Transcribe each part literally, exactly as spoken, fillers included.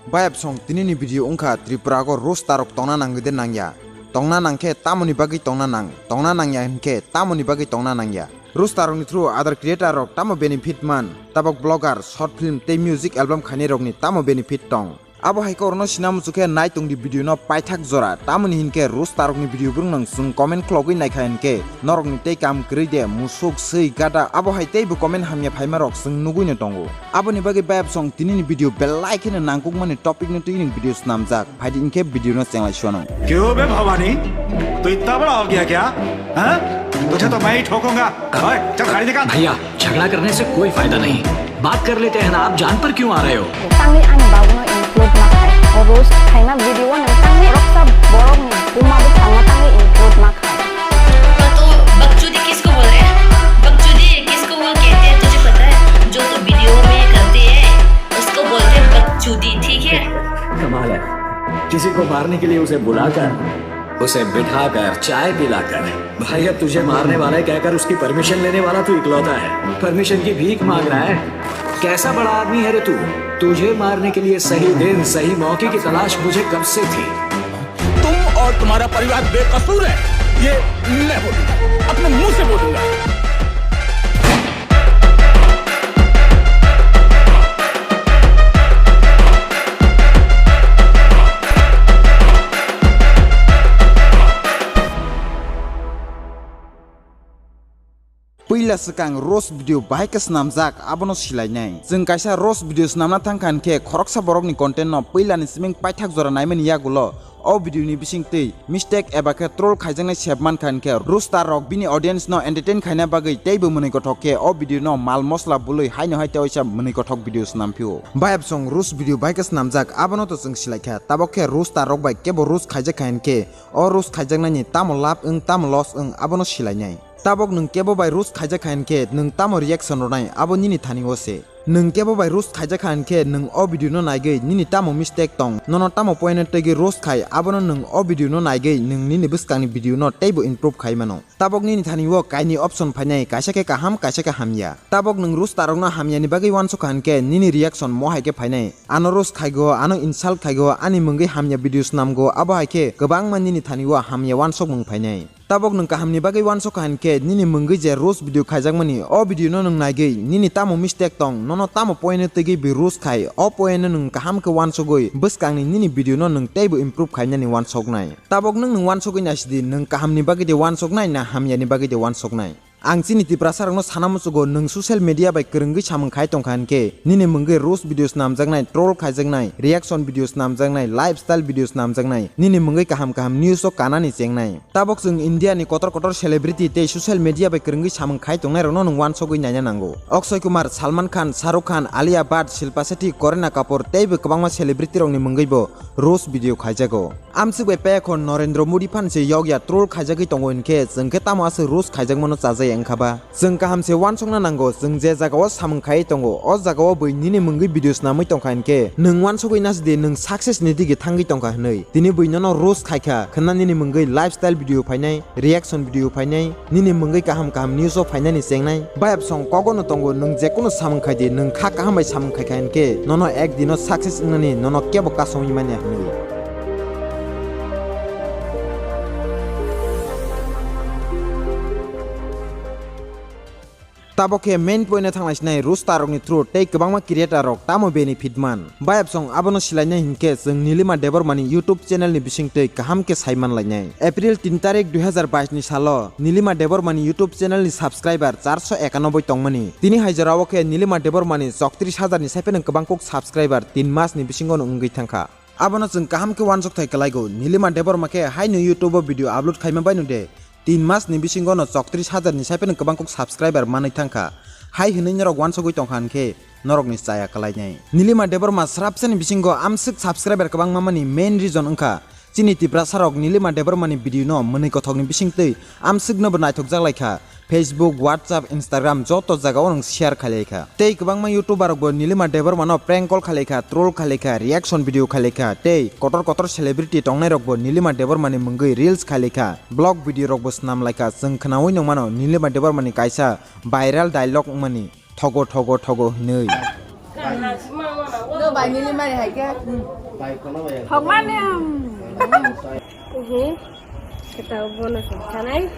Bayap song tinini video wngkha Tripura go roaster rok tongna nangwi de nangya? Tongna nangkhe tamoni bagwi tongna nang? Tongna nangya hinkhe tamoni bagwi tongna nangya? Roaster rokni through other creator rok tamo benefit man? Tabok blogger, short film tei music album khainai rokni tamo benefit tong? Abo hai khe orono sina muchukhe nai tongdi video no paithak jora, tamoni hinkhe roaster rokni video brung nang chwng comment khlogwi naikha hinkhe norokni tei kam kwrwi de musuk swi gada, abo hai teibo comment hamya phaima rok chwng nugwi no tongo. Aboni bagwi bayap song tinini video belai kheno nangkukmani topic no twi video snamjak, phaidi hinkhe video no chenglai suanw. क्यों बे भवानी, तू इतना बड़ा हो गया क्या? हाँ? तुझे तो मैं ही ठोकूंगा। ओए, चल गाड़ी निकाल। भैया, झगड़ा करने से कोई फायदा नहीं, बात कर लेते हैं ना, आप जान पर क्यों आ रहे हो? Tangwi ani bagwino include ma khai. O roast khaima video o nang tangwi roksa borokni buma bwskango tangwi include ma khai. तो बकचोदी किसको बोल रहे हैं? बकचोदी किसको वो कहते हैं, तुझे पता है? जो तू वीडियो में करती है, उसको बोलते हैं बकचोदी, ठीक है? कमाल है, किसी को मारने के लिए उसे बुलाकर, उसे बिठाकर, चाय पिलाकर, भाई अब तुझे मारने वाला है कहकर उसकी परमिशन लेने वाला तू इकलौता है, परमिशन की भीख मांग रहा है। कैसा बड़ा आदमी है रे तू? तुझे मारने के लिए सही दिन, सही मौके की तलाश मुझे कब से थी। तुम और तुम्हारा परिवार बेकसूर है, ये मैं बोलूंगा, अपने मुंह से बोलूंगा। Puila swkang roast video bahai khe swnamjak, abono silainai. Chwng kaisa roast video swnamna thangkha hinkhe khoroksa borokni content no puilani siming paithak jora naimani yagulo o video ni bisingtwi mistake eba khe troll khaijaknai sep mankha hinkhe roaster rok bini audience no entertain khaina bagwi teibo mwnwi kothok khe o video no mal mosla bului haino hai tewaisa mwnwi kothok video swnam phio. Bayap song roast video bahai khe swnamjak, abono to chwng silaikha. Tabok khe roaster rok bai kebo roast khaijakha hinkhe o roast khaijaknani tamo lab wng tamo loss wng abono silainai. Tabok nwng kebo bai roast khaijak kha hinkhe nwng tamo reaction rwnai abo nini thani o se. Nwng kebo bai roast khaijak kha hinkhe nwng o video no naigwi nini tamo mistake tong, nono tamo point o twigwi roast khai abono nwng o video no naigwi nwng nini bwskangni video no teibo improve khai mano. Tabok nini thani o kainwi option phainai, kaisa khe kaham kaisa khe hamya. Tabok nwng roaster rokno hamyani bagwi uansuk kha hinkhe nini reaction mo hai khe phainai, ano roast khaigo, ano insult khaigo, ani mwngwi hamya video swnamgo, abo hai khe kwbangma nini thani o hamya uansukmung phainai. Tabok nwng kahamni bagwi uansuk kha hinkhe nini mwngwi je roast video khaijakmani o video no nwng naigwi nini tamo mistake tong, nono tamo point o twigwi bi roast khai, o point no nwng kaham khe uansugwi bwskangni nini video no nwng teibo improve khainani uansuknai. Tabok nwng nwng uansugwi naisidi nwng kahamni bagwi de uansuknai na hamyani bagwi de uansuknai. Ang chini Tiprasa rokno sana muchugo, nwng social media bai kwrwngwi samung khai tongkha hinkhe nini mwngwi roast video swnamjaknai, troll khaijaknai, reaction video swnamjaknai, lifestyle video swnamjaknai, nini mwngwi kaham kaham news o kanani chengnai. Tabok chwng India ni kotor kotor celebrity tei social media bai kwrwngwi samung khai tongnairokno nwng uansugwi naina nango. Akshay Kumar, Salman Khan, Shah Rukh Khan, Alia Bhatt, Shilpa Shetty, Kareena Kapoor teibo kwbangma celebrity rokni mwngwibo roast video khaijago. Amswk bai payakhon Narendra Modi phan se yokya troll khaijagwi tongo hinkhe chwng khe tamo aswk roast khaijakmano chajaya wngkha ba? Chwng kaham se uansukna nango, chwng je jagao samung khaiwi tongo, o jagao bui nini mwngwi video swnamwi tongkha hinkhe nwng uansugwi nasidi nwng success ni digi thangwi tongkha hinwi. Tini bui nono roast khaikha, khwna nini mwngwi lifestyle video phainai, reaction video phainai, nini mwngwi kaham kaham news o phainani chengnai. Bayap song kogono tongo, nwng jekunu samung khaidi, nwng kha kaham bai samung khaikha hinkhe nono ek dino success wngnani nono kebo kasongwi manya hinwi. Tabok khe main point o thanglaisnai roaster rokni through tei kwbangma creator rok tamo benefit man. Bayap song abono silainai hinkhe chwng Nilima Debbarma ni YouTube channel ni bisingtwi kaham khe sai manlainai. April tin tarik dui hazar bais ni salo Nilima Debbarma ni YouTube channel ni subscriber charso ekanoboi tongmani. Tini hai jorao khe Nilima Debbarma ni chowtris hazar ni saiphano kwbang kuk subscriber tin mas ni bisingo no wngwi thangkha. Abono chwng kaham khe uansuk thai kwlaigo. Nilima Debbarma khe haino YouTube o video upload khaima baino de tin mas ni bisingo no chowtris hazar ni saiphano kwbang kuk subscriber manwi thangkha. Hai hwnwi norok uansugwi tongkha hinkhe norokni chaya kwlainai. Nilima Debbarma srapsa ni bisingo amswk subscriber kwbangma mani main reason wngkha chini Tiprasa rok Nilima Debbarma ni video no mwnwi kothok ni bisingtwi amswk no bo naithokjak laikha. Facebook, WhatsApp, Instagram joto jagao nwng share khailai kha. Tei kwbangma YouTuber rokbo Nilima Debbarma no prank call khailai kha, troll khailai kha, reaction video khailai kha, tei kotor kotor celebrity tongnai rokbo Nilima Debbarma ni mwngwi reels khailai kha, vlog video rokbo swnam lai kha. Chwng khwnaui nung mano Nilima Debbarma ni kaisa viral dialogue wngmani, "Thogo, thogo, thogo," hinwi. Nili mari hai khe. Hokmani. Ihi. Kita bono sanai.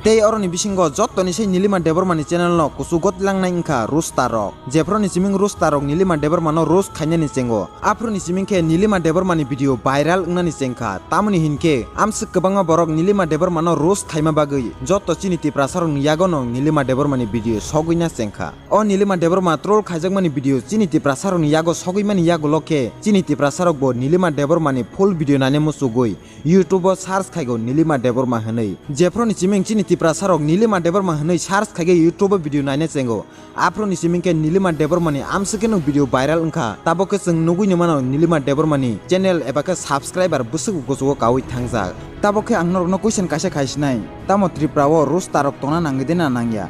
Tei oroni bisingo jottoni sei Nilima Debbarmani channel no kuchugo twilangnai wngkha roaster rok. Jephru ni siming roaster rok Nilima Debbarma no roast khainani chengo. Aphru ni siming khe Nilima Debbarmani video viral wngnani chengkha. Tamoni hinkhe amswk kwbangma borok Nilima Debbarma no roast khaima bagwi jotto chini Tiprasa rokni yago no Nilima Debbarmani video sogwina chengkha. O Nilima Debbarma troll khaijakmani video chini Tiprasa rokni yago sogwimani yagulo khe chini Tiprasa rokbo Nilima Debbarmani full video naina muchugwi YouTube o search khaigo Nilima Debbarma hwnwi. Jephru ni siming chini Tiprasa rok Nilima Debbarma hwnwi search khaigwi YouTube o video naina chengo. Aphru ni siming khe Nilima Debbarmani amswk khe nwng video viral wngkha. Tabok khe chwng nugwi no mano Nilima Debbarmani channel eba khe subscriber bwswk kuchugo kaui thangjak. Tabok khe ang norokno question kaisa khaisinai, tamo Tripura o roaster rok tongna nangwi de na nangya?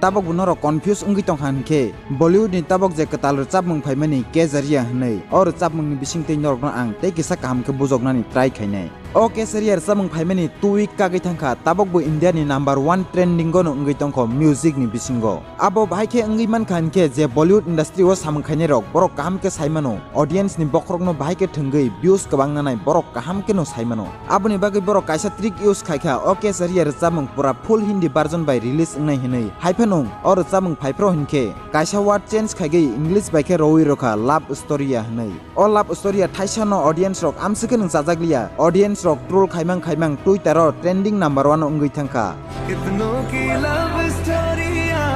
Tabok bo norok confuse wngwi tongkha hinkhe Bollywood ni tabok je kwtal rwchapmung phaimani Kesaria hwnwi, o rwchapmungni bisingtwi norokno ang tei kisa kaham khe bujoknani try khainai. O Kesaria rwchapmung phaimani two week kagwi thangkha, tabok bo India ni number one trending o no wngwi tongkho music ni bisingo. Abo bahai khe wngwi mankha hinkhe je Bollywood industry o samung khainai rok borok kaham khe saimano, audience ni bokhorok no bahai khe thwngwi views kwbang nanai borok kaham khe no saimano. Aboni bagwi borok kaisa trick use khaikha, o Kesaria rwchapmung pura full Hindi version bai release wngnai hwnwi. Haiphano o rwchapmung phaiphro hinkhe kaisa word change khaigwi English bai khe rowi rokha love story ya hwnwi. O love story ya thaisa no audience rok amswk khe nwng chajak liya. Audience rok troll khaimang khaimang Twitter o trending number one o wngwi thangkha. कितनों की लव स्टोरियां।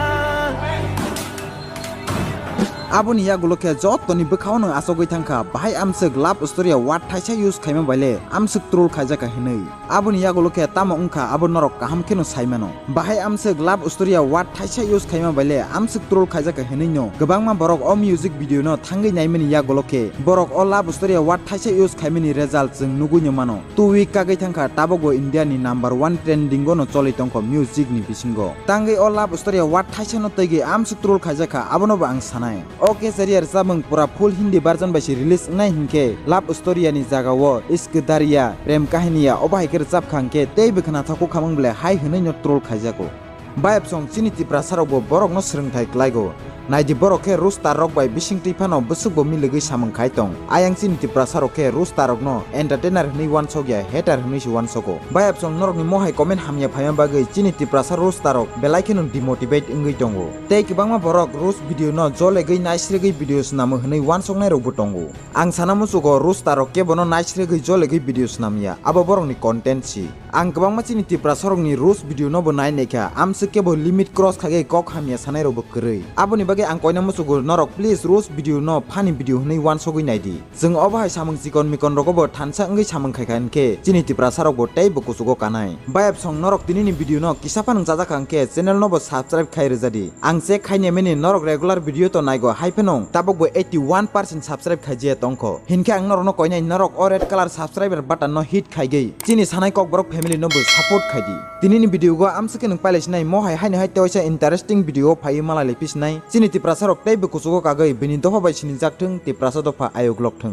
Aboni yagulo khe jottoni bwkhao nwng achogwi thangkha. Bahai amswk love story ya word thaisa use khaima baile amswk troll khaijakha hinwi. Aboni yagulo khe tamo wngkha abo norok kaham kheno saimano. Bahai amswk love story ya word thaisa use khaima baile amswk troll khaijakha hinwi no kwbangma borok o music video no thangwi naimani yagulo khe borok o love story ya word thaisa use khaimani result chwng nugwi no mano. Two week kagwi thangkha tabok bo India ni number one trending o no choli tongkho music ni bisingo. Tangwi o love story ya word thaisa no twigwi amswk troll khaijakha abono bo ang sanai. O Kesaria rwchapmung pura full Hindi version bai se release wngnai hinkhe love story yani jaga o Ishq Darya, Prem Kahini ya obo hai khe rwchapkha hinkhe teibo khwnathok khamung ble hai hwnwi no troll khaijago. Bayapsong chini Tiprasa rokbo borokno swrwngthai klaigo. Naidi borok khe roaster rok bai bisingtwi phano bwswkbo miligwi samung khai tong. Ayang chini Tiprasa rok khe roaster rokno entertainer hwnwi wansok ya, hater hwnwi se wansogo. Bayapsong norokni mohai comment hamya phaima bagwi chini Tiprasa roaster rok belai kheno demotivate wngwi tongo. Tei kwbangma borok roast video no jolegwi naisregwi video swnamo hwnwi wansoknai rokbo tongo. Ang sana muchugo roaster rok kebono naisregwi jolegwi video swnamya, abo borokni content si. Ang kwbangma chini Tiprasa rokni roast video no bo nai naikha, amswk kebo limit cross khagwi kok hamya sanai rokbo kwrwi. Aboni bagwi ang koina muchugo norok please roast video no funny video hwnwi wansogwi naidi. Chwng obo hai samung chikon mikon rogo bo thansa wngwi samung khaikha hinkhe chini Tiprasa rokbo teibo kuchugo kanai. Bayapsong norok tinini video no kisa phano chajak kha hinkhe channel no bo subscribe khai rwjadi. Ang check khainai mani norok regular video to naigo hai phano tabok bo eighty one percent subscribe khaijiya tongkho. Hinkhe ang norokno koinai norok o red color subscriber button no hit khaigwi chini sanai kokborok family no bo support khaidi. Tinini video go amswk khe nwng pailai sinai mo hai haino hai tewaisa interesting video phaiwi malai lai pisinai. Chini Tiprasa rok teibo kuchugo kagwi bini dopha bai sinijak thwng Tiprasa dopha ayuk lok thwng.